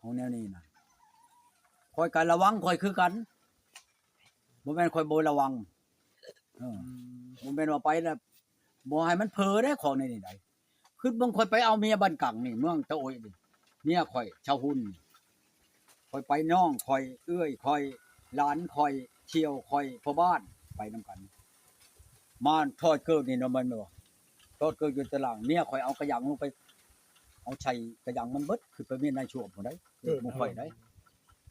ຂອງແນວນີ້ນະ ຂ້ອຍກໍລະວັງຂ້ອຍຄືກັນ ບໍ່ແມ່ນຂ້ອຍບໍ່ລະວັງ ເອີ ອືມ ບໍ່ແມ່ນວ່າໄປແລ້ວບໍ່ໃຫ້ມັນເຜີເດ້ ຂອງໃນນີ້ໃດ. ຄິດເບິ່ງ ຂ້ອຍໄປເອົາເມຍບ້ານກັງນີ້ ເມືອງຕະໂອ້ຍນີ້ ເມຍຂ້ອຍຊາວຮຸນນີ້ ຂ້ອຍໄປ ນ້ອງຂ້ອຍ ເອື້ອຍຂ້ອຍ ຫຼານຂ້ອຍ ທ່ຽວຂ້ອຍ ພໍ່ບ້ານ ໄປນຳກັນ ມາຖອດເກີບນີ້ເນາະ ແມ່ນບໍ່? ຖອດເກີບຢູ່ຕາລ່າງ ເມຍຂ້ອຍເອົາກະຍັງລົງໄປ ເອົາໃສ່ກະຍັງມັນເບິດ ຂຶ້ນໄປເມຍໃນຊ່ວມພຸ້ນໃດ ເກີບໝູ່ຂ້ອຍໃດ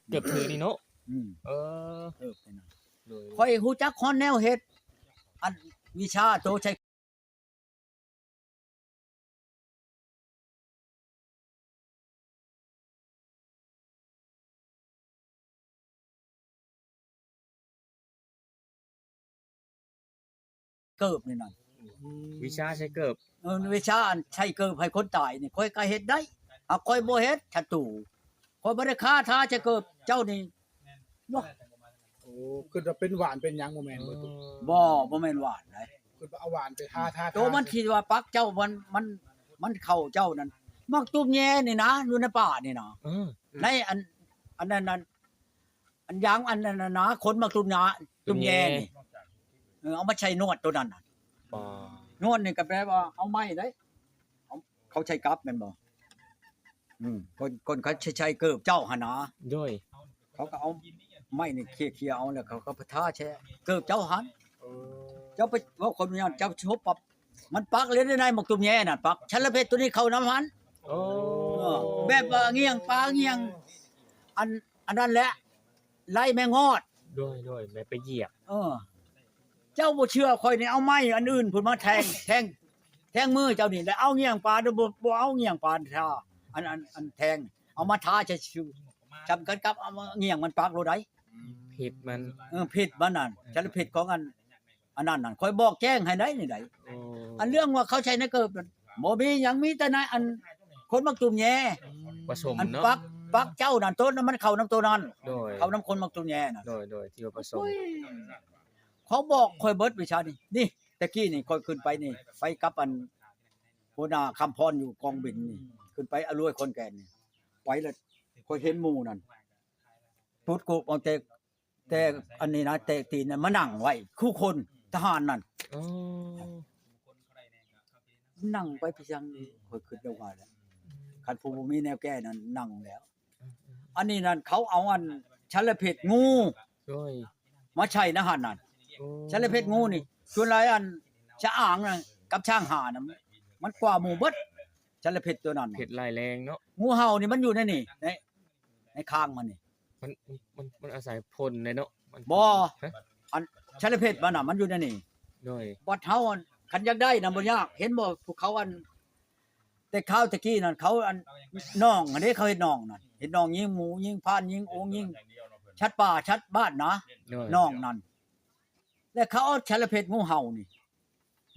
ເກີບຖືນີ້ເນາະ ອືມ ເອີ ເກີບນີ້ນະ ໂດຍ ຂ້ອຍຮູ້ຈັກຮອດແນວເຮັດ ອັນວິຊາໂຕໃສ່ ເກີບນີ້ນະ ອືມ ວິຊາໃສ່ເກີບ ເອີ ວິຊາອັນໃສ່ເກີບໃຫ້ຄົນຕາຍນີ້ ຂ້ອຍກໍເຮັດໄດ້ ຫາກຂ້ອຍບໍ່ເຮັດ ສັດຕູ ຂ້ອຍບໍ່ໄດ້ຄາທາໃສ່ເກີບເຈົ້ານີ້ເນາະ. ໂອ້ ຄິດວ່າເປັນຫວານເປັນຫຍັງ ບໍ່ແມ່ນບໍ່ຕຸ? ບໍ່ ບໍ່ແມ່ນຫວານໃດ ຄິດວ່າເອົາຫວານໄປທາ ທາ ໂຕມັນ ທີ່ວ່າປັກເຈົ້າ ມັນ ມັນ ມັນເຂົ້າເຈົ້ານັ້ນ ໝາກຕຸບແຍນີ້ນະ ຢູ່ໃນປ່ານີ້ນະ ເອີ ໃນອັນ ອັນນັ້ນ ອັນຢາງ ອັນນັ້ນນະ ຄົນໝາກຕຸບຫຍ້າ ຕຸບແຍນີ້ ເອີ ເອົາມາໃສ່ນວດໂຕນັ້ນນະ ນວດນີ້ກໍແປວ່າເອົາໄມ້ໃດ ເອົາ ເຂົາໃສ່ກັບແມ່ນບໍ່? ອືມ ຄົນ ຄົນເຂົາໃສ່ ໃສ່ເກີບເຈົ້າຫັ້ນນະ ໂດຍ ເຂົາກໍເອົາໄມ້ນີ້ເຄຍໆ ເອົາ ແລ້ວເຂົາກໍໄປທາໃສ່ເກີບເຈົ້າຫັ້ນ ເອີ ເຈົ້າໄປເວົ້າຄົນຫຍັງ ເຈົ້າຊິຫົບປັບ ມັນປັກເລີຍໃນໝາກຕຸບແຍນັ້ນ ປັກສາລະເພັດໂຕນີ້ເຂົ້ານຳຫັ້ນ ໂອ້ ເອີ ແບບວ່າງຽງປາງຽງ ອັນ ອັນນັ້ນແຫຼະ ໄລ່ແມງງອດ ໂດຍ ໂດຍ ແບບໄປຢຽບ ເອີ ເຈົ້າບໍ່ເຊື່ອຂ້ອຍນີ້ ເອົາໄມ້ອັນອື່ນພຸ້ນມາແທງ ແທງ ແທງມືເຈົ້ານີ້ ແລ້ວເອົາງຽງປາ ບໍ່ ບໍ່ເອົາງຽງປາທາ ອັນ ອັນ ອັນແທງ ເອົາມາທາໃສ່ຊື່ ຈຳກັນກັບເອົາງຽງມັນປັກໂລດໃດ ພິດມັນ ເອີ ພິດມັນນັ້ນ ສາລະພິດຂອງອັນ ອັນນັ້ນນັ້ນ ຂ້ອຍບອກແຈ້ງໃຫ້ໄດ໋ນີ້ໄດ໋ ໂອ້ ອັນເລື່ອງວ່າເຂົາໃຊ້ໃນເກີບນັ້ນ ບໍ່ມີຫຍັງ ມີແຕ່ໃນອັນ ຄົນໝາກຕຸບແຍ ປະສົມ ອັນ ເນາະ ປັກ ປັກເຈົ້ານັ້ນ ໂຕນັ້ນມັນເຂົ້ານຳໂຕນັ້ນ ໂດຍ ເຂົ້ານຳຄົນໝາກຕຸບແຍນັ້ນ ໂດຍ ໂດຍ ທີ່ວ່າປະສົມ ໂອ້ຍ ເຂົາບອກຂ້ອຍເບິດວິຊານີ້ ນີ້ ແຕ່ກີ້ນີ້ຂ້ອຍຂຶ້ນໄປນີ້ ໄປກັບອັນ ຫົວໜ້າຄຳພອນຢູ່ກອງບິນນີ້ ຂຶ້ນໄປອຳນວຍຂອນແກ່ນນີ້ ໄປແລ້ວຂ້ອຍເຫັນໝູ່ນັ້ນ ທຸດໂກບເອົາແຕ່ ແຕ່ອັນນີ້ນະ ແຕະຕີນນະ ມານັ່ງໄວ້ຄູ່ຄົນທະຫານນັ້ນ ໂອ້ ນັ່ງໄປຄືຫຍັງນີ້ ຂ້ອຍຄິດແລ້ວວ່າແຫຼະ ຄັນຜູ້ບໍ່ມີແນວແກ້ນັ້ນນັ່ງແລ້ວ ອັນນີ້ນັ້ນ ເຂົາເອົາອັນສາລະເພັດງູ ໂດຍ ມາໃສ່ໃນຫັ້ນນັ້ນ ໂອ້ ສາລະເພັດງູນີ້ ສ່ວນຫຼາຍອັນຊະອາງນະ ກັບຊ້າງຫານະ ມັນກວ່າໝູ່ເບິດ ສາລະເພັດໂຕນັ້ນ ເພັດຮ້າຍແຮງເນາະ ງູເຫົ່ານີ້ມັນຢູ່ໃນນີ້ ໃນ ໃນຄາງມັນນີ້ ມັນ ມັນ ມັນອາໄສພົ່ນເດ້ເນາະ ມັນ ບໍ່ ຮະ ອັນສາລະເພັດມັນນະ ມັນຢູ່ໃນນີ້ ໂດຍ ບັດເຮົາອັນ ຄັນຢາກໄດ້ນະບໍ່ຍາກ ເຫັນບໍ່ ພວກເຂົາອັນ ແຕ່ຄາວແຕ່ກີ້ນັ້ນ ເຂົາອັນ ໜອງຫັ້ນເດ້ ເຂົາເຮັດໜອງນັ້ນ ເຮັດໜອງຍິງໝູ ຍິງພານ ຍິງໂອງ ຍິງສັດປ່າ ສັດບ້ານນະ ໂດຍ ໜອງນັ້ນ ແລ້ວເຂົາເອົາສາລະເພັດງູເຫົ່ານີ້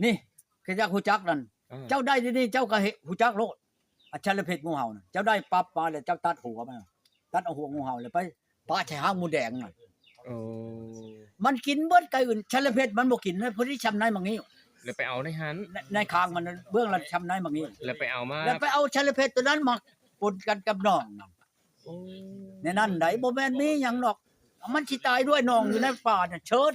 ນີ້ ຂະຢາກຮູ້ຈັກນັ້ນ ເອີ ເຈົ້າໄດ້ດຽວນີ້ ເຈົ້າກໍເຮັດ ຮູ້ຈັກໂລດ ອັນສາລະເພັດງູເຫົ່ານັ້ນ ເຈົ້າໄດ້ປັບມາແລ້ວ ເຈົ້າຕັດຫົວມັນ ຕັດເອົາຫົວງູເຫົ່າ ແລ້ວໄປປະໃສ່ຫາງໝູແດງນັ້ນ ໂອ້ ມັນກິນເບິດ ໄກ່ອື່ນ ສາລະເພັດມັນບໍ່ກິນ ພໍດີຊ່ຳໃນໝາກງິ້ວ ແລ້ວໄປເອົາໃນຫັ້ນ ໃນ ໃນຄາງມັນ ເບື້ອງລະຊ່ຳໃນໝາກງິ້ວ ແລ້ວໄປເອົາມາ ແລ້ວໄປເອົາສາລະເພັດໂຕນັ້ນມາປົນກັນກັບໜອງນັ້ນ ໂອ້ ໃນນັ້ນໃດ໋ ບໍ່ແມ່ນມີຫຍັງດອກ ມັນຊິຕາຍດ້ວຍໜອງຢູ່ໃນປ່ານະ ເຊີນ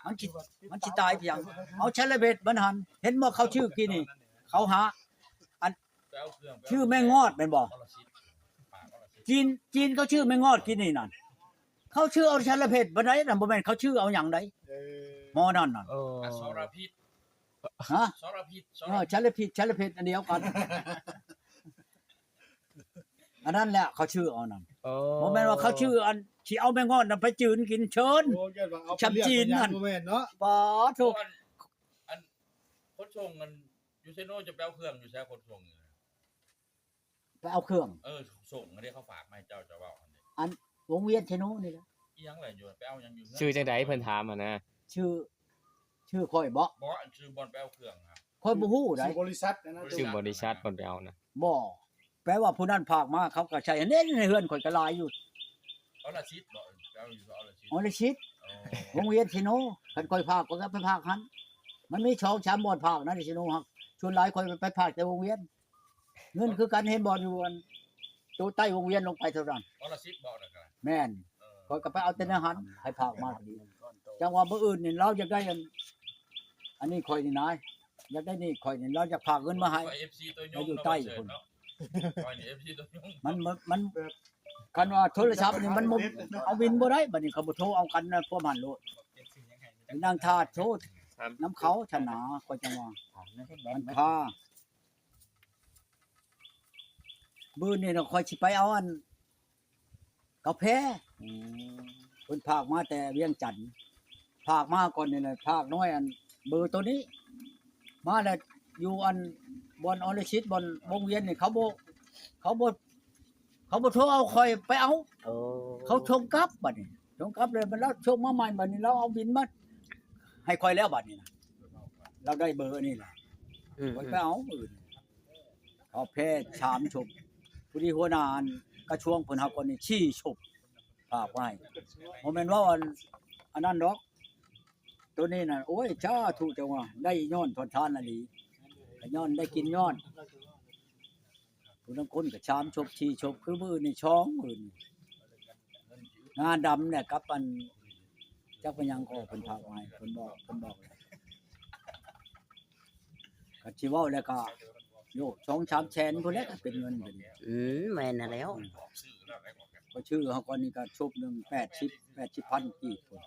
ມັນຊິ ມັນຊິຕາຍໄປຫຍັງ ເອົາສາລະເພັດມັນຫັ້ນ ເຫັນບໍ່ ເຂົາຊື້ກີ້ນີ້ ເຂົາຫາ ອັນ ຊື້ແມງງອດແມ່ນບໍ່ ຈີນ ຈີນເຂົາຊື້ແມງງອດກີ້ນີ້ນັ້ນ ເຂົາຊື້ເອົາສາລະເພັດບໍ່ໄດ້ນະ ບໍ່ແມ່ນເຂົາຊື້ເອົາຫຍັງໃດ ເອີ ໝໍນັ້ນນະ ເອີ ອະ ສາລະພິດ ຮະ ສາລະພິດ ເອີ ສາລະພິດ ສາລະເພັດອັນດຽວກັນ ອັນນັ້ນແຫຼະເຂົາຊື້ເອົານັ້ນ ໂອ້ ບໍ່ແມ່ນວ່າເຂົາຊື້ອັນ ຊິເອົາແມງງອດນະໄປຈືນກິນເຊີນ ໂອ້ ຢ້ານວ່າເອົາໄປລ້ຽງ ຊ່ຳຈີນຫັ້ນ ບໍ່ແມ່ນເນາະ ປາໂທ ອັນ ອັນ ຂົນສົ່ງອັນ ຢູ່ເຊໂນຈະໄປເອົາເຄື່ອງຢູ່ໃສ ຂົນສົ່ງນີ້ ໄປເອົາເຄື່ອງ ເອີ ສົ່ງອັນນີ້ເຂົາຝາກມາໃຫ້ເຈົ້າ ເຈົ້າເວົ້າຫັ້ນເດ້ ອັນ ວົງວຽນເຊໂນນີ້ແຫຼະ ອີຫຍັງແຫຼະ ຢູ່ ໄປເອົາຫຍັງຢູ່ເຮືອນ ຊື່ຈັ່ງໃດເພິ່ນຖາມຫັ້ນນະ ຊື່ ຊື່ຂ້ອຍບໍ? ບໍ່ ອັນຊື່ບ່ອນໄປເອົາເຄື່ອງຫັ້ນ ຂ້ອຍບໍ່ຮູ້ໃດ໋ ຊື່ບໍລິສັດນັ້ນນະ ຊື່ບໍລິສັດບ່ອນໄປເອົານະ ບໍ່ ແປວ່າຜູ້ນັ້ນຝາກມາ ເຂົາກໍໃຊ້ ອັນນີ້ໃນເຮືອນຂ້ອຍກໍຫຼາຍຢູ່ ເອົາລະສິດບໍ? ໄປເອົາຢູ່ເອົາລະສິດ ເອົາລະສິດ ໂອ້ ວົງວຽນເຊໂນ ຄັນຂ້ອຍຝາກ ຂ້ອຍກໍໄປຝາກຫັ້ນ ມັນມີສອງສາມບ່ອນຝາກນະ ເຊໂນຫັ້ນ ສ່ວນຫຼາຍຂ້ອຍໄປຝາກແຕ່ວົງວຽນ ເງິນຄືກັນ ເຫັນບ່ອນຢູ່ອັນ ໂຕໃຕ້ວົງວຽນລົງໄປເທົ່ານັ້ນ. ຮອດລະສິບບໍ່ນັ້ນກະ? ແມ່ນ. ເອີ ຂ້ອຍກໍໄປເອົາແຕ່ແນວຫັ້ນ ໃຫ້ພາກມາກໍດີ. ຈັ່ງວ່າມື້ອື່ນນີ້ລາວຢາກໄດ້ອັນ ອັນນີ້ຂ້ອຍນີ້ນາ ຢາກໄດ້ນີ້ຂ້ອຍນີ້ ລາວຢາກພາກເງິນມາໃຫ້ ຂ້ອຍເອັຟຊີຕັວຍົງ ຢູ່ໃຕ້ພຸ້ນເນາະ ຂ້ອຍນີ້ເອັຟຊີຕັວຍົງ. ມັນ ມັນ ມັນ ຄັນວ່າໂທລະສັບນີ້ມັນບໍ່ ເອົາບິນບໍ່ໄດ້ ບັດນີ້ເຂົາບໍ່ໂທເອົາກັນນະ ພວກມັນໂລດ ໄປນັ່ງຖ້າໂທນຳເຂົາຊັ້ນນາ ຂ້ອຍຈັ່ງວ່າ ມັນຄາ. ມື້ນີ້ນະ ຂ້ອຍຊິໄປເອົາອັນ ກາແຟ ອືມ ເພິ່ນພາກມາແຕ່ວຽງຈັນ ພາກມາກ່ອນນີ້ແຫຼະ ພາກນ້ອຍອັນເບີໂຕນີ້ ມາແລ້ວຢູ່ອັນບ່ອນອອລະສິດ ບ່ອນວົງວຽນນີ້ ເຂົາບໍ່ ເຂົາບໍ່ ເຂົາບໍ່ໂທເອົາ ຂ້ອຍໄປເອົາ. ໂອ້ ເຂົາສົ່ງກັບ ບັດນີ້ສົ່ງກັບແລ້ວ ມັນລາວສົ່ງມາໃໝ່ ບັດນີ້ລາວເອົາບິນມາໃຫ້ຂ້ອຍແລ້ວ ບັດນີ້ນະ ລາວໄດ້ເບີອັນນີ້ລະ ອືມ ຂ້ອຍໄປເອົາມື້ອື່ນ ເຂົາແພ້ສາມສົບ ພໍດີຫົວໜ້າອັນກະຊວງເພິ່ນເຮົາກ່ອນນີ້ສີ່ສົບ ພາກໄວ້ ບໍ່ແມ່ນເວົ້າອັນ ອັນນັ້ນດອກ ໂຕນີ້ນະ ໂອ້ຍ ສາທຸ ຈັ່ງວ່າໄດ້ຍ້ອນທອນທານອີ່ຫຼີ ກໍຍ້ອນໄດ້ກິນຍ້ອນ ຜູ້ລາງຄົນກໍສາມສົບສີ່ສົບ ຄືມື້ນີ້ສອງ ມື້ນີ້ງາດຳແຫຼະ ກັບອັນ ຈັກເປັນຫຍັງກໍເພິ່ນພາກມາໃຫ້ ເພິ່ນບອກ ເພິ່ນບອກແຫຼະ ກໍຊິເວົ້າແລ້ວກໍ ໂຍ ສອງສາມແສນພຸ້ນແຫຼະ ກໍເປັນເງິນເປັນ ອືມ ແມ່ນຫັ້ນແຫຼ້ວ ອືມ ກໍຊື້ເຮົາກ່ອນນີ້ກໍສົບໜຶ່ງແປດສິບ ແປດສິບພັນກີບພຸ້ນ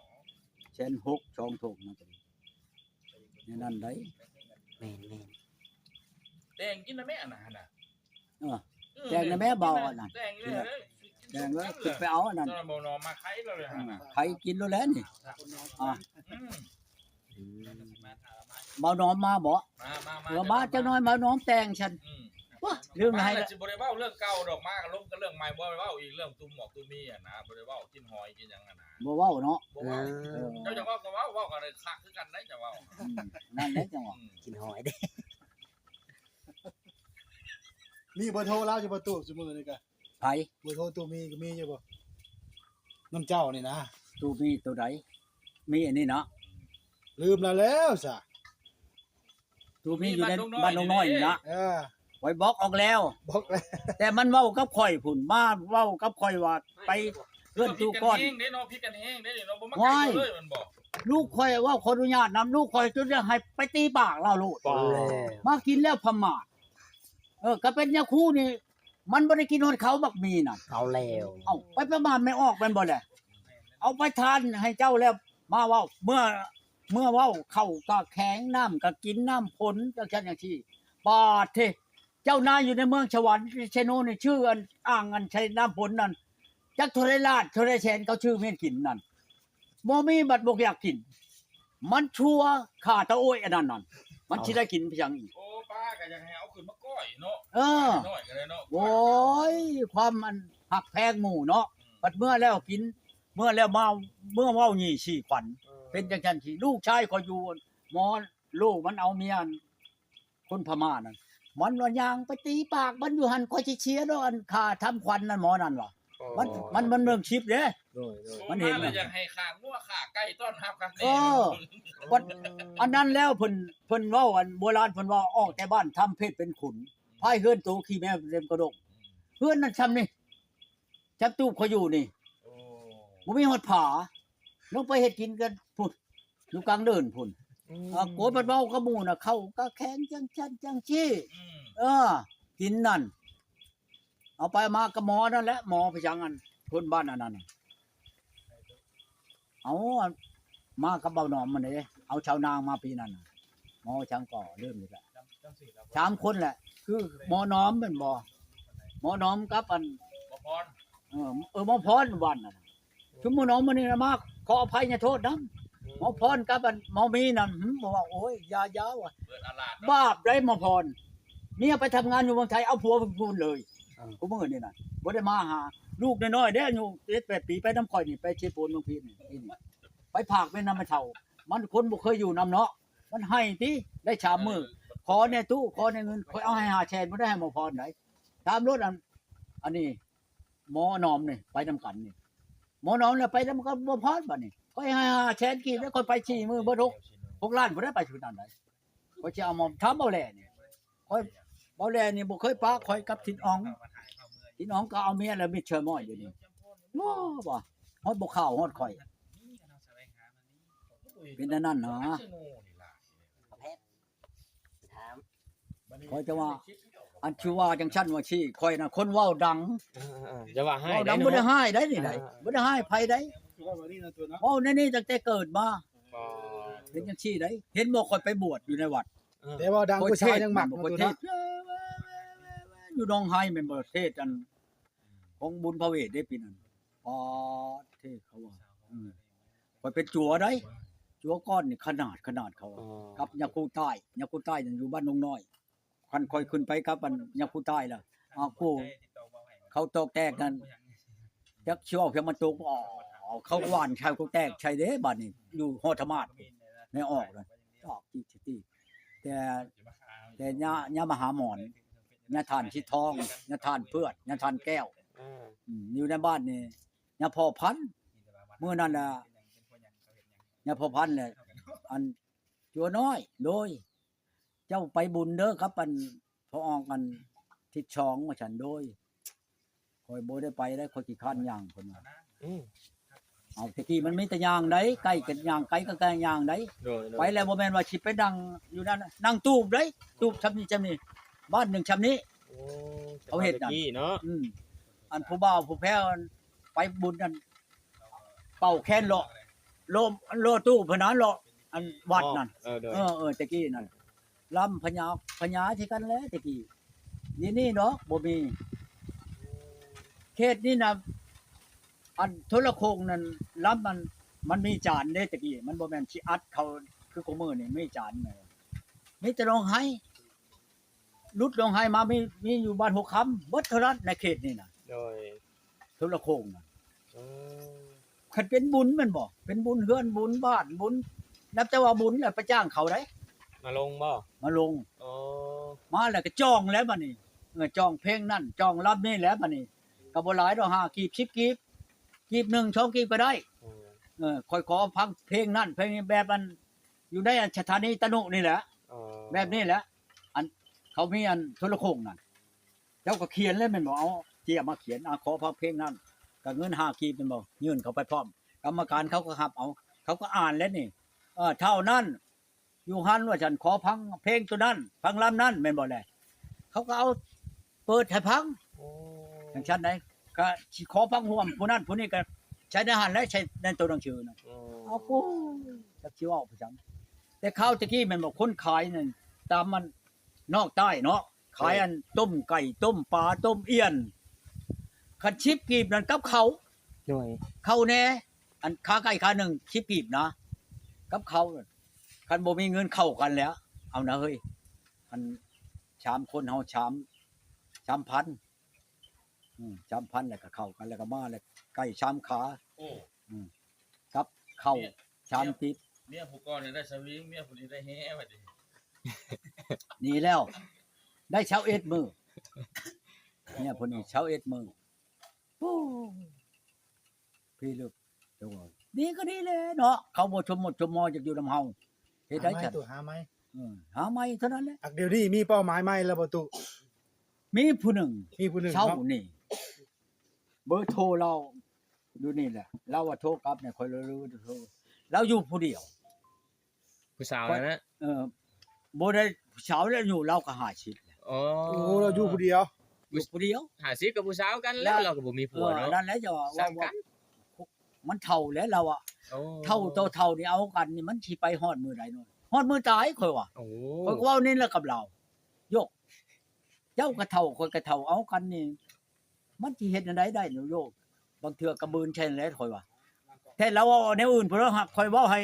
ແສນຫົກ ສອງຖົງນະ ແນວນັ້ນໄດ໋ ແມ່ນໆ ແຕ່ງກິນນະແມ່ອັນນັ້ນນະ ເອີ ແຕ່ງນະແມ່ເບົາອັນນັ້ນ ແຕ່ງເລີຍ ແຕ່ງເລີຍ ຂຶ້ນໄປເອົາອັນນັ້ນ ເຈົ້າບໍ່ນອນມາໄຂເລີຍຫັ້ນນະ ໄຂກິນໂລດແຫຼະນີ້ ອືມ ອືມ ອືມ ເບົານອມມາບໍ? ມາ ມາ ມາ ເອີ ມາຈັກໜ້ອຍ ເບົານອມແຕ່ງຊັ້ນ ອືມ ວ້າ ລືມໃຫ້ລະ ຊິບໍ່ໄດ້ເວົ້າເລື່ອງເກົ່າດອກ ມາກໍລົມກັນເລື່ອງໃໝ່ ບໍ່ໄດ້ເວົ້າອີກເລື່ອງຕຸ່ມໝອກຕຸ່ມມີຫັ້ນນະ ບໍ່ໄດ້ເວົ້າກິນຫອຍກິນຫຍັງຫັ້ນນະ ບໍ່ເວົ້າເນາະ ບໍ່ເວົ້າ ເອີ ເອີ ເຈົ້າຢາກເວົ້າກໍເວົ້າ ເວົ້າກັນຄັກຄືກັນໄດ໋ ເຈົ້າເວົ້າ ອືມ ນັ້ນແຫຼະຈັ່ງວ່າ ອືມ ກິນຫອຍເດ້ ມີເບີໂທລາວຢູ່ບໍ່ຕູ້ ຊຸມື້ນີ້ກະ ໃຜ? ເບີໂທຕູ້ມີກໍມີຢູ່ບໍ່? ນຳເຈົ້ານີ້ນະ ຕູ້ມີໂຕໃດ? ມີອັນນີ້ເນາະ ລືມລະແລ້ວຊະ ຕູ້ມີຢູ່ໃນບ້ານດົງນ້ອຍນີ້ນະ ເອີ ຂ້ອຍບລັອກອອກແລ້ວ ບລັອກແລ້ວ ແຕ່ມັນເວົ້າກັບຂ້ອຍພຸ້ນ ມາເວົ້າກັບຂ້ອຍວ່າໄປເຮືອນຕູ້ກ່ອນ ເນາະ ຜິດກັນແຮງເດ້ເນາະ ຜິດກັນແຮງເດ້ເນາະ ບໍ່ມາໃກ້ເລີຍແມ່ນບໍ່? ລູກຂ້ອຍເວົ້າ ຂໍອະນຸຍາດນຳ ລູກຂ້ອຍຈົນຢາກໃຫ້ໄປຕີປາກລາວໂລດ ມາກິນແລ້ວປະໝາດ ເອີ ກໍເປັນຍາຄູນີ້ ມັນບໍ່ໄດ້ກິນຮອດເຂົາ ບັກໝີ່ນັ້ນ ເອົາແລ້ວ ເອົ້າ ໄປປະມາດແມ່ອອກແມ່ນບໍ່ແຫຼະ ເອົາໄປທານໃຫ້ເຈົ້າແລ້ວ ມາເວົ້າ ເມື່ອ ເມື່ອເວົ້າ ເຂົ້າກະແຂງ ນ້ຳກະກິນ ນ້ຳຝົນ ຈັ່ງຊັ້ນຈັ່ງຊີ້ ບາດເທ ເຈົ້ານາຍຢູ່ໃນເມືອງສະຫວັນ ເຊໂນນີ້ ຊື່ອັນ ອ່າງອັນໃສ່ນ້ຳຝົນນັ້ນ ຈັກເທົ່າໃດລ້ານ ເທົ່າໃດແສນ ເຂົາຊື້ມາກິນນັ້ນ ບໍ່ມີບັດບໍ່ຢາກກິນ ມັນຊົ່ວຂ້າຕາໂອ້ຍ ອັນນັ້ນນັ້ນ ມັນຊິໄດ້ກິນໄປຫຍັງອີກ? ໂອ້ ປ້າກໍຢາກໃຫ້ເອົາຂຶ້ນມາກ້ອຍເນາະ ເອີ ນ້ອຍກໍໄດ້ເນາະ ໂອ້ຍ ຄວາມອັນຮັກແພງໝູ່ເນາະ ອືມ ບັດເມື່ອແລ້ວກິນ ເມື່ອແລ້ວມາ ເມື່ອເວົ້າຫຍີ່ສີ່ຂວັນ ເອີ ເປັນຈັ່ງຊັ້ນຊິ ລູກຊາຍຂ້ອຍຢູ່ ໝໍໂລມັນເອົາເມຍອັນ ຄົນພະມ້ານັ້ນ ມັນວ່າຍ່າງໄປຕີປາກມັນຢູ່ຫັ້ນ ຂ້ອຍຊິເສຍດອກອັນຄ່າທຳຂວັນນັ້ນ ໝໍນັ້ນວ່າ ມັນ ມັນ ມັນເບິ່ງຄລິບເດ້ ໂດຍ ໂດຍ ມັນເຫັນ ໂອ້ ມາແລ້ວຢາກໃຫ້ຂ້າງົວຂ້າໄກ່ຕ້ອນຮັບຄັກແນ່ ເອີ ບັດອັນນັ້ນແລ້ວເພິ່ນ ເພິ່ນເວົ້າ ອັນໂບລານເພິ່ນວ່າ ອອກແຕ່ບ້ານທຳເພດເປັນຂຸນ ພາຍເຮືອນໂຕຂີ້ແມວເຕັມກະດົກ ເຮືອນນັ້ນຊ່ຳນີ້ ຈັບຕູບເຂົາຢູ່ນີ້ ໂອ້ ບໍ່ມີຮອດຝາ ລົງໄປເຮັດກິນກັນພຸ້ນ ຢູ່ກາງເດີ່ນພຸ້ນ ອືມ ອາ ໂກຍພັດເວົ້າກັບໝູ່ນະ ເຂົ້າກະແຂງຈັ່ງຊັ້ນຈັ່ງຊີ້ ອືມ ເອີ ກິນນັ້ນ ເອົາໄປມາກັບໝໍນັ້ນແຫຼະ ໝໍໄປຫຍັງອັນ ຄົນບ້ານອັນນັ້ນ ເອົາມາກັບເບົາໜອມມັນເດ້ ເອົາຊາວນາງມາປີນັ້ນ ໝໍຫຍັງກໍລືມອີກແລ້ວ ສາມຄົນແຫຼະ ຄືໝໍໜອມແມ່ນບໍ່? ໝໍໜອມກັບອັນ ໝໍພອນ ເອີ ເອີ ໝໍພອນບ້ານນັ້ນ ຊຸມໝໍໜອມມື້ນີ້ນະ ມາຂໍອະໄພຍະໂທດນຳ ໝໍພອນກັບອັນໝໍມີນະ ຫື ບໍ່ວ່າ ໂອ້ຍ ຢ່າ ຢ່າວ່າ ບາບໄດ໋ໝໍພອນ ເມຍໄປທຳງານຢູ່ເມືອງໄທ ເອົາຜົວໄປພຸ້ນເລີຍ ເອີ ຄູ່ມື້ນີ້ນະ ບໍ່ໄດ້ມາຫາ ລູກນ້ອຍໆເດ້ ອາຍຸເຈັດແປດປີ ໄປນຳຂ້ອຍນີ້ ໄປເຊໂປນເມືອງພີດນີ້ ໄປພາກແມ່ນນຳແມ່ເຖົ້າ ມັນຄົນບໍ່ເຄີຍຢູ່ນຳເນາະ ມັນໃຫ້ຕິ ໄດ້ສາມມື້ ຂໍແດ່ຕູ້ ຂໍແດ່ເງິນ ຂ້ອຍເອົາໃຫ້ຫ້າແສນ ບໍ່ໄດ້ໃຫ້ໝໍພອນໃດ ຖາມໂລດ ອັນ ອັນນີ້ ໝໍໜອມນີ້ ໄປນຳກັນນີ້ ໝໍໜອມແລ້ວໄປນຳກັບໝໍພອນ ບາດນີ້ ຂ້ອຍໃຫ້ຫ້າແສນກີບ ແລ້ວຂ້ອຍໄປສີ່ມື້ ເບິດຫົກ ຫົກລ້ານ ບໍ່ໄດ້ໄປຊຸດນັ້ນໃດ ຂ້ອຍຊິເອົາໝໍ ຖາມເບົາແຫຼນີ້ ຂ້ອຍ ເບົາແຫຼນີ້ບໍ່ເຄີຍປະຂ້ອຍກັບທິດອອງ ພີ່ນ້ອງກໍເອົາເມຍແລ້ວມິດເຊີມອຍດຽວນີ້. ບໍ່ ບໍ່ ຮອດບໍ່ຂ່າວຮອດຂ້ອຍ ເປັນອັນນັ້ນນະ. ຂ້ອຍຈະວ່າ ອັນຊິວ່າຈັ່ງຊັ້ນວ່າຊີ້ ຂ້ອຍນະຄົນເວົ້າດັງ ເອີໆໆ ຢ່າວ່າຮ້າຍ ເວົ້າດັງ ໄດ໋ເນາະ ບໍ່ໄດ້ຮ້າຍໄດ໋ນີ້ໄດ໋ ເອີໆໆ ບໍ່ໄດ້ຮ້າຍໃຜໄດ໋ ເວົ້າແນວນີ້ຕັ້ງແຕ່ເກີດມາ. ບໍ່ ເປັນຈັ່ງຊີ້ໄດ໋ ເຫັນບໍ່ ຂ້ອຍໄປບວດຢູ່ໃນວັດ ເອີ ແຕ່ເວົ້າດັງຜູ້ຊາຍຍັງມັກເນາະ ເທດ ຢູ່ໜອງໄຮແມ່ນບໍ່ ເທດອັນຂອງບຸນພະເວດເດ້ປີນັ້ນ ປາດເທດເຂົາວ່າ ເອີ ຂ້ອຍເປັນຈົວໄດ໋ ຈົວກ້ອນນີ້ຂະໜາດ ຂະໜາດເຂົາ ອໍ ກັບຍາຄູໃຕ້ ຍາຄູໃຕ້ນັ້ນຢູ່ບ້ານໜອງນ້ອຍ. ຄັນຂ້ອຍຂຶ້ນໄປກັບອັນຍາຄູໃຕ້ລະ ອ້າວ ກູ ເຂົາຕອກແຕກນັ້ນ ຈັກຊິເວົ້າພຽງມັນຕົກ ເຂົາຫວ່ານໃສ່ກູແຕກໃສ່ເດ້ ບາດນີ້ຢູ່ຫໍທະມາດ ແມ່ອອກນະ ຕອກຈີດ ແຕ່ ແຕ່ຍາ ຍາມະຫາໝອນ ຍາທ່ານສີທອງ ຍາທ່ານເຜືອດ ຍາທ່ານແກ້ວ ອືມ ຢູ່ໃນບ້ານນີ້ ຍາພໍ່ພັນ ມື້ນັ້ນລະ ຍາພໍ່ພັນແຫຼະ ອັນ ຈົວນ້ອຍ ໂດຍ ເຈົ້າໄປບຸນເດີກັບອັນພໍ່ອອກອັນທິດສອງ ວ່າຊັ້ນ ໂດຍ ຂ້ອຍບໍ່ໄດ້ໄປໄດ໋ ຂ້ອຍຂີ້ຄ້ານຍ່າງ ເພິ່ນວ່າ ອືມ ເອົາ ແຕ່ກີ້ມັນມີແຕ່ຍ່າງໄດ໋ ໃກ້ກັນຍ່າງ ໄກກໍຍ່າງໄດ໋ ໂດຍໆ ໄປແລ້ວບໍ່ແມ່ນວ່າຊິໄປນັ່ງຢູ່ນັ້ນ ນັ່ງຕູບໄດ໋ ຕູບຊ່ຳນີ້ຊ່ຳນີ້ ບ້ານໜຶ່ງຊ່ຳນີ້ ໂອ້ ເຂົາເຮັດນັ້ນ ແຕ່ກີ້ເນາະ ອືມ ອັນຜູ້ບ່າວຜູ້ແພ້ວໄປບຸນນັ້ນ ເປົ່າແຄນເລາະ ໂລມ ໂລະຕູ້ເພິ່ນນະ ເລາະອັນວັດນັ້ນ ເອີ ເອີ ແຕ່ກີ້ນັ້ນ ລຳພະຍາ ພະຍາຄືກັນແຫຼະແຕ່ກີ້ ດຽວນີ້ດອກບໍ່ມີ ເຂດນີ້ນະ ອັນໂທລະໂຄ່ງນັ້ນ ລຳມັນ ມັນມີຈານເດ້ແຕ່ກີ້ ມັນບໍ່ແມ່ນຊິອັດເຂົ້າຄືຄູ່ມື້ນີ້ ມີຈານ ມີແຕ່ຮ້ອງໄຫ້ ຫຼຸດໜອງໄຮມາ ມີ ມີຢູ່ບ້ານຫົວຄຳເບິດເທົ່ານັ້ນໃນເຂດນີ້ນະ ໂດຍ ໂທລະໂຄ່ງນະ ອືມ ຄັນເປັນບຸນແມ່ນບໍ່ ເປັນບຸນເຮືອນບຸນບ້ານບຸນ ນັບແຕ່ວ່າບຸນແລ້ວໄປຈ້າງເຂົາໄດ໋ ມາລົງບໍ່ ມາລົງ ອໍ ມາແລ້ວກໍຈອງແລ້ວບາດນີ້ ເອີ ຈອງເພງນັ້ນ ຈອງລຳນີ້ແລ້ວບາດນີ້ ກໍບໍ່ຫຼາຍດອກ ຫ້າກີບ ສິບກີບ ກີບໜຶ່ງ ສອງກີບກໍໄດ້ ເອີ ເອີ ຂ້ອຍຂໍຟັງເພງນັ້ນເພງນີ້ ແບບອັນ ຢູ່ໃນອັນສະຖານີຕະນຸນີ້ແຫຼະ ອໍ ແບບນີ້ແຫຼະ ອັນເຂົາມີອັນໂທລະໂຄ່ງນັ້ນ ເຈົ້າກໍຂຽນແລ້ວແມ່ນບໍ່ ເອົາເຈ້ຍມາຂຽນ ອາ ຂໍຟັງເພງນັ້ນ ກໍເງິນຫ້າກີບແມ່ນບໍ່ ຍື່ນເຂົ້າໄປພ້ອມ ກຳມະການເຂົາກໍຮັບເອົາ ເຂົາກໍອ່ານແລ້ວນີ້ ເອີ ເທົ່ານັ້ນ ຢູ່ຫັ້ນວ່າຊັ້ນ ຂໍຟັງເພງໂຕນັ້ນ ຟັງລຳນັ້ນ ແມ່ນບໍ່ແລະ ເຂົາກໍເອົາເປີດໃຫ້ຟັງ ໂອ້ ຈັ່ງຊັ້ນໃດ ກໍຊິຂໍຟັງຮ່ວມຜູ້ນັ້ນຜູ້ນີ້ ກໍໃສ່ໃນຫັ້ນແຫຼະ ໃສ່ໃນໂຕໜັງສືນັ້ນ ໂອ້ ເອົາປູ ຈັກຊິເວົ້າໄປຈັ່ງ ແຕ່ຄາວແຕ່ກີ້ແມ່ນບໍ່ ຄົນຂາຍນັ້ນ ຕາມມັນນອກໃຕ້ເນາະ ຂາຍອັນຕົ້ມໄກ່ ຕົ້ມປາ ຕົ້ມອ່ຽນ ຄັນສິບກີບນັ້ນກັບເຂົ້າ ໂດຍ ເຂົ້າແດ່ ອັນຂາໄກ່ຂາໜຶ່ງ ສິບກີບນະ ກັບເຂົ້າ ຄັນບໍ່ມີເງິນເຂົ້າກັນແລ້ວ ເອົານະເຮີ້ຍ ອັນສາມຄົນເຮົາ ສາມ ສາມພັນ ອືມ ສາມພັນ ແລ້ວກໍເຂົ້າກັນ ແລ້ວກໍມາ ແລ້ວໄກ່ສາມຂາ ໂອ້ ອືມ ກັບເຂົ້າສາມຕິບ ເມຍຜູ້ກ່ອນໄດ້ສະວິງ ເມຍຜູ້ນີ້ໄດ້ແຮ່ວ່າຕິ ນີ້ແລ້ວ ໄດ້ຊາວເອັດມື້ ເມຍຜູ້ນີ້ຊາວເອັດມື້ ໂອ້ ພີ່ລຶກ ເຈົ້າວ່າ ດີກໍດີແຫຼະເນາະ ເຂົາບໍ່ຊົມມົດຊົມໝໍຢາກຢູ່ນຳເຮົາ ເຮັດໄດ້ຊັ້ນ ຫາໃໝ່ ເອີ ຫາໃໝ່ເທົ່ານັ້ນແຫຼະ ອັກ ດຽວນີ້ມີເປົ້າໝາຍໃໝ່ແລ້ວບໍ່ຕູ້? ມີຜູ້ໜຶ່ງ ມີຜູ້ໜຶ່ງ ເຊົ້ານີ້ ເບີໂທລາວຢູ່ນີ້ແຫຼະ ລາວວ່າໂທກັບໃຫ້ຂ້ອຍ ລາວໂທ ລາວຢູ່ຜູ້ດຽວ ຜູ້ສາວນັ້ນນະ ເອີ ບໍ່ໄດ້ຜູ້ສາວແລ້ວ ອາຍຸລາວກໍຫ້າສິບແລ້ວ ອໍ ໂອ້ ລາວຢູ່ຜູ້ດຽວ ຢູ່ຜູ້ດຽວ ຫ້າສິບກັບຜູ້ສາວກັນແລ້ວ ລາວກໍບໍ່ມີຜົວເນາະ ນັ້ນແຫຼະ ເຈົ້າວ່າ ມັນເຖົ້າແລ້ວລາວອະ ໂອ້ ເຖົ້າຕໍ່ເຖົ້ານີ້ເອົາກັນນີ້ ມັນຊິໄປຮອດມື້ໃດເນາະ ຮອດມື້ຕາຍຂ້ອຍວ່າ ໂອ້ ຂ້ອຍກໍເວົ້ານີ້ແຫຼະກັບລາວ ໂຍກ ເຈົ້າກໍເຖົ້າ ຂ້ອຍກໍເຖົ້າ ເອົາກັນນີ້ ມັນຊິເຮັດແນວໃດໄດ້ໂຍກ ບາງເທື່ອກະບືນໃສ່ແຫຼະຂ້ອຍວ່າ ແທ້ລາວເວົ້າແນວອື່ນພຸ້ນ ລາວຫາກຂ້ອຍເວົ້າໃຫ້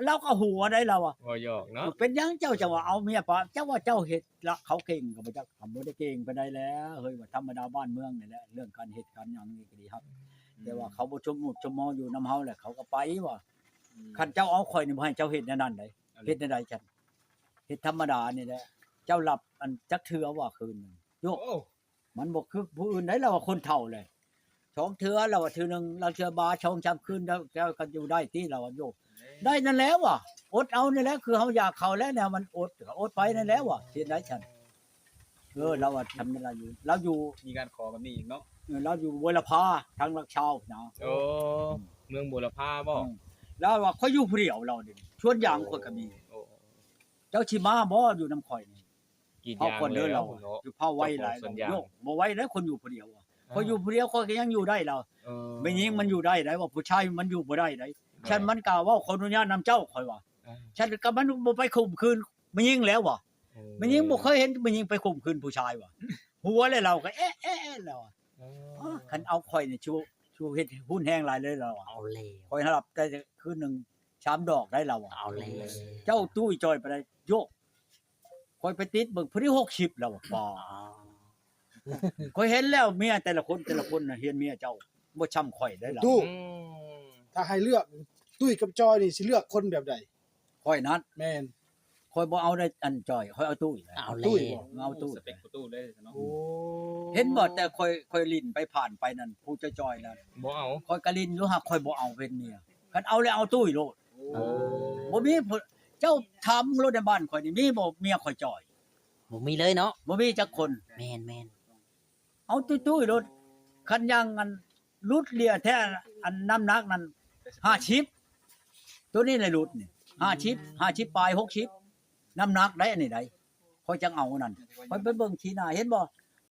ລາວກໍຫົວໄດ໋ລາວວ່າ ເວົ້າຫຍອກເນາະ ເປັນຫຍັງເຈົ້າຈັ່ງວ່າເອົາເມຍປະ ເຈົ້າວ່າເຈົ້າເຮັດລະ ເຂົາເກັ່ງກໍບໍ່ຈັກ ບໍ່ໄດ້ເກັ່ງປານໃດແຫຼະ ເຮີ້ຍ ວ່າທຳມະດາບ້ານເມືອງນີ້ແຫຼະ ເລື່ອງການເຮັດການຫຍັງນີ້ກໍດີຮັບ ແຕ່ວ່າເຂົາບໍ່ຊົມມຸດຊົມໝໍຢູ່ນຳເຮົາແຫຼະ ເຂົາກໍໄປວ່າ ຄັນເຈົ້າເອົາຂ້ອຍນີ້ບໍ່ໃຫ້ເຈົ້າເຮັດແນວນັ້ນໄດ໋ ເຮັດແນວໃດຊັ້ນ ເຮັດທຳມະດານີ້ແຫຼະ ເຈົ້າຫຼັບອັນຈັກເທື່ອວ່າຄືນໜຶ່ງ ໂຍກ ມັນບໍ່ຄືຜູ້ອື່ນໃດ໋ ລາວວ່າຄົນເຖົ້າແຫຼະ ສອງເທື່ອ ລາວວ່າເທື່ອໜຶ່ງ ລາງເທື່ອບາສອງສາມຄືນ ແລ້ວ ແລ້ວກໍຢູ່ໄດ້ຕິ ລາວວ່າໂຍກ ໄດ້ນັ້ນແຫຼະວ່າ ອົດເອົານີ້ແຫຼະ ຄືເຮົາຢາກເຂົ້າແຫຼະ ແນວມັນອົດ ກໍອົດໄປນັ້ນແຫຼະວ່າ ເຮັດໄດ້ຊັ້ນ ເອີ ລາວວ່າທຳເວລາຢູ່ ລາວຢູ່ ມີການຂໍແບບນີ້ອີກເນາະ ເອີ ລາວຢູ່ບົວລະພາ ທາງຫຼັກຊາວນະ. ໂອ້ ເມືອງບົວລະພາບໍ? ອືມ ລາວວ່າ ຂ້ອຍຢູ່ຜູ້ດຽວ ລາວນີ້ ສວນຢາງຂ້ອຍກໍມີ. ໂອ້ ເຈົ້າຊິມາບໍ່ ຢູ່ນຳຂ້ອຍນີ້? ກຣີດຢາງເລີຍເນາະ ເຜົາກ່ອນເດີລາວ ເຈົ້າຂອງສວນຢາງ ຊິເຜົາໄວຫຼາຍ ບໍ່ໄວເດ້ ຄົນຢູ່ຜູ້ດຽວ. ເອີ ຂ້ອຍຢູ່ຜູ້ດຽວ ຂ້ອຍກໍຍັງຢູ່ໄດ້ລາວ. ເອີ ແມ່ຍິງມັນຢູ່ໄດ້ໄດ໋ ວ່າຜູ້ຊາຍມັນຢູ່ບໍ່ໄດ້ໄດ໋. ເອີ ຊັ້ນມັນກໍເວົ້າຂໍອະນຸຍາດນຳເຈົ້າ ຂ້ອຍວ່າ. ເອີ ຊັ້ນກໍມັນບໍ່ໄປຂົ່ມຂືນແມ່ຍິງແລ້ວວ່າ. ເອີ ແມ່ຍິງບໍ່ເຄີຍເຫັນແມ່ຍິງໄປຂົ່ມຂືນຜູ້ຊາຍວ່າ. ຫົວແລ້ວລາວກໍເອະໆໆ ແລ້ວວ່າ. ເອີ ຄັນເອົາຂ້ອຍນີ້ ຊິ ຊິເຮັດຮຸນແຮງຫຼາຍເລີຍລາວວ່າ. ເອົາແລ້ວ ຂ້ອຍຮັບແຕ່ຄືນໜຶ່ງສາມດອກໄດ໋ລາວວ່າ. ເອົາແລ້ວ ເຈົ້າຕຸ້ຍຈ່ອຍປານໃດ? ໂຢ ຂ້ອຍໄປຕິດເບິ່ງ ພໍດີຫົກສິບແລ້ວວ່າ. ປາ ຂ້ອຍເຫັນແລ້ວ ເມຍແຕ່ລະຄົນ ແຕ່ລະຄົນນະ ເຮືອນເມຍເຈົ້າບໍ່ຊ່ຳຂ້ອຍໄດ໋ລາວ. ຕູ້ ອືມ ຖ້າໃຫ້ເລືອກ ຕຸ້ຍກັບຈ່ອຍນີ້ ຊິເລືອກຄົນແບບໃດ? ຂ້ອຍນັ້ນ ແມ່ນ ຂ້ອຍບໍ່ເອົາໄດ໋ ອັນຈ່ອຍ ຂ້ອຍເອົາຕຸ້ຍ. ເອົາ ຕຸ້ຍ ບໍ່ ເອົາຕຸ້ຍ ສະເປັກຂອງຕູ້ເລີຍເນາະ. ໂອ້ ເຫັນບໍ່ ແຕ່ຂ້ອຍ ຂ້ອຍຫຼິ້ນໄປຜ່ານໄປນັ້ນ ຜູ້ຈ່ອຍໆນັ້ນ ບໍ່ເອົາ ຂ້ອຍກໍຫຼິ້ນຢູ່ ຫາກຂ້ອຍບໍ່ເອົາເປັນເມຍ. ຄັນເອົາແລ້ວເອົາຕຸ້ຍໂລດ. ໂອ້ ບໍ່ມີຜູ້ ເຈົ້າຖາມໂລດໃນບ້ານຂ້ອຍນີ້ ມີບໍ່ເມຍຂ້ອຍຈ່ອຍ? ບໍ່ມີເລີຍເນາະ ບໍ່ມີຈັກຄົນ. ແມ່ນໆ ເອົາຕຸ້ຍໆໂລດ. ຄັນຢ່າງອັນຫຼຸດເລ່ຍແທ້ ອັນນ້ຳໜັກນັ້ນຫ້າສິບ ໂຕນີ້ແຫຼະຫຼຸດນີ້ ຫ້າສິບ ຫ້າສິບປາຍ ຫົກສິບ ນ້ຳໜັກໄດ໋ ອັນນີ້ໄດ໋. ຂ້ອຍຈັ່ງເອົານັ້ນ ຂ້ອຍໄປເບິ່ງຂີ້ໜ້າ ເຫັນບໍ່?